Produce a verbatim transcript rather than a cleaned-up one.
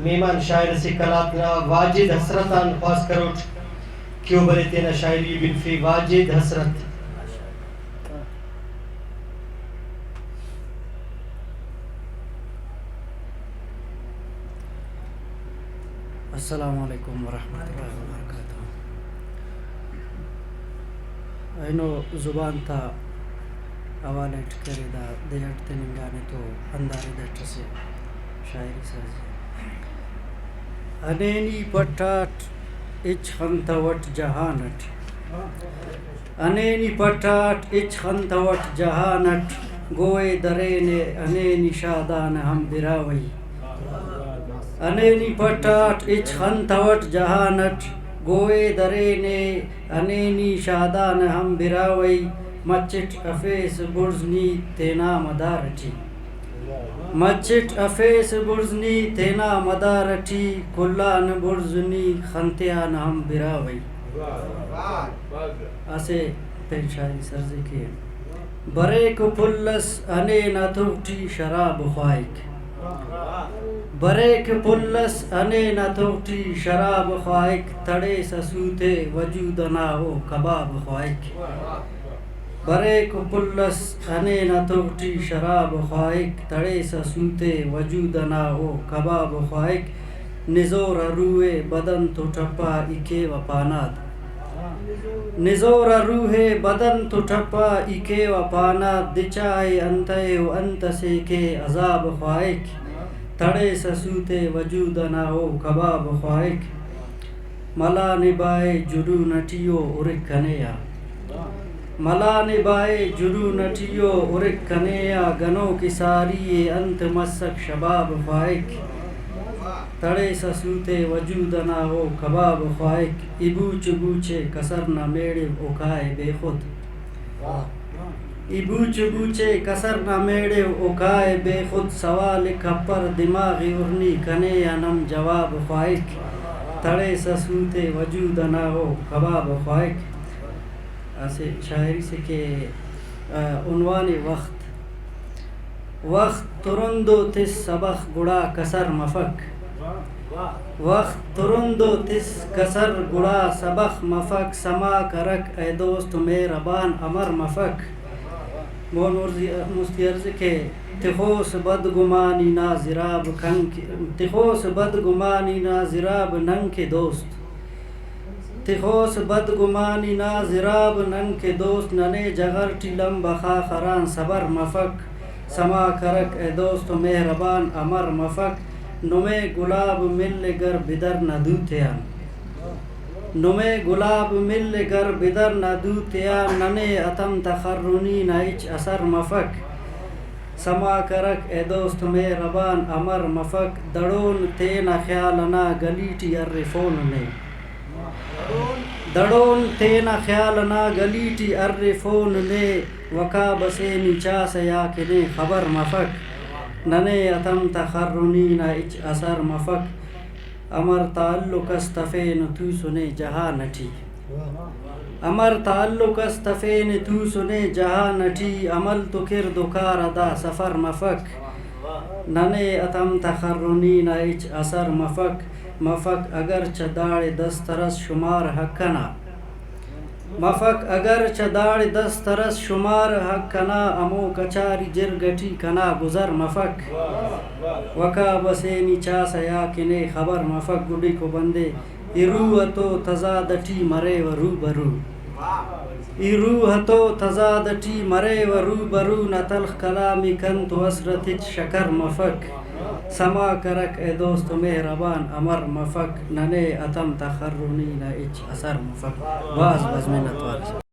مہمان شاعر اسے قلات نا واجد حسرت آن خواست کروٹ کہ او برے تینا شاعری ءِ بنفے۔ واجد حسرت۔ السلام علیکم ورحمۃ اللہ وبرکاتہ۔ اینو زبان تا حوالہ اٹ کرے دا دے اٹ تننگانے تو ہندا رد اٹ اسہ شاعری سرزی۔ ہنینی پٹاٹ ہچ خنتوٹ جہان اٹ۔ ہنینی پٹاٹ ہچ خنتوٹ جہان اٹ، گوئے درینے ہنینی شادان ہم براہوئی۔ ہنینی پٹاٹ ہچ خنتوٹ جہان اٹ، گوئے درینے ہنینی شادان ہم براہوئی۔ مچٹ افیس بڑز نی تینا مدار ٹی۔ مچٹ افیس بڑز نی تینا مدار ٹی، کلان بڑز نی خنتیان ہم براہوئی۔ اسہ پین شاعری سرزی کے۔ بریک پھل اس ہنینہ تغ ٹی شراب خواہک۔ بریک پھل اس ہنینہ تغ ٹی شراب خواہک، تڑیسہ سوتے وجود ئنا او کباب خواہک۔ بریک پھل اس ہنینہ تغ ٹی شراب خواہک، تڑیسہ سوتے وجود ئنا او کباب خواہک۔ نزور آ روح ءِ بدن تو ٹھپا ای کیوہ پاناد۔ نزور آ روح ءِ بدن تو ٹھپا ای کیوہ پاناد، دچا ءِ انتئے او انت ئسے کہ عذاب خواہک۔ تڑیسہ سوتے وجود ئنا او کباب خواہک۔ ملانے بائے جنون ٹی او ہرک کنے آ۔ ملانے بائے جنون ٹی او ہرک کنے آ، گنوک ساری ءِ انت مسک شباب خواہک۔ تڑیسہ سوتے وجود ئنا او کباب خواہک۔ ای بوچ بوچ ءِ کسر نا میڑو او کائے بے خود۔ ای بوچ بوچ ءِ کسر نا میڑو او کائے بے خود۔ سوال کپر دماغ ءِ ارنی کنے آ نم جواب خواہک۔ تڑیسہ سوتے وجود ئنا او کباب خواہک۔ اسہ شاعری سے کہ، آ، عنوان ءِ وخت۔ وخت ترندو تس سبخ گڑا کسر مفک۔ وخت ترندو تس کسر گڑا سبخ مفک، سما کرک اے دوست مہربان امر مفک۔ مون مرزی-، مستی عرض کہ تخوس بدگمانی نا زراب کنک، تخوس بدگمانی نا زراب ننکہ دوست۔ تخوس بدگمانی نا زراب ننکہ دوست، ننے جغر ٹی لمب خاخران صبر مفک۔ سما کرک اے دوست مہربان امر مفک، نمے گلاب مل گر بدر نا دو تیان۔ نمے گلاب مل گر بدر نا دو تیان، ننے اتم تخرنی نا ہچ اثر مفک۔ سما کرک اے دوست مہربان امر مفک، دڑون تینا خیال ئنا گلی ٹی ارفون نے۔ دڑون تینا خیال ئنا گلی ٹی ارفون نے، وقاب ئسے نی چاسہ یا کہ نے خبر مفک۔ ننے اتم تخرنی نا ہچ اثر مفک۔ امر تعلق اس تفینہ توسنے جہان ٹی۔ امر تعلق اس تفینے توسنے جہان ٹی، عمل تو کرد و کار ادا سفر مفک۔ ننے اتم تخرنی نا ہچ اثر مفک، مفک اگرچہ داڑے دسترس شمار حق ئنا۔ مفک اگرچہ داڑے دسترس شمار حق ئنا، ہمو کچاری جرگ ٹی کنا گزر مفک۔ وقاب ئسے نی چاسہ یا کہ نے خبر مفک، گڈیکو بندے ای روح تو تضاد ٹی مریوہ روبرو۔ ای روح تو تضاد ٹی مریوہ روبرو، نا تلخ کلام ای کن تو حسرت ہچ شکر مفک۔ سما کرک اے دوست مہربان امر مفک، ننے اتم تخرنی نا ہچ اثر مفک۔ بھاز بھاز منت وار۔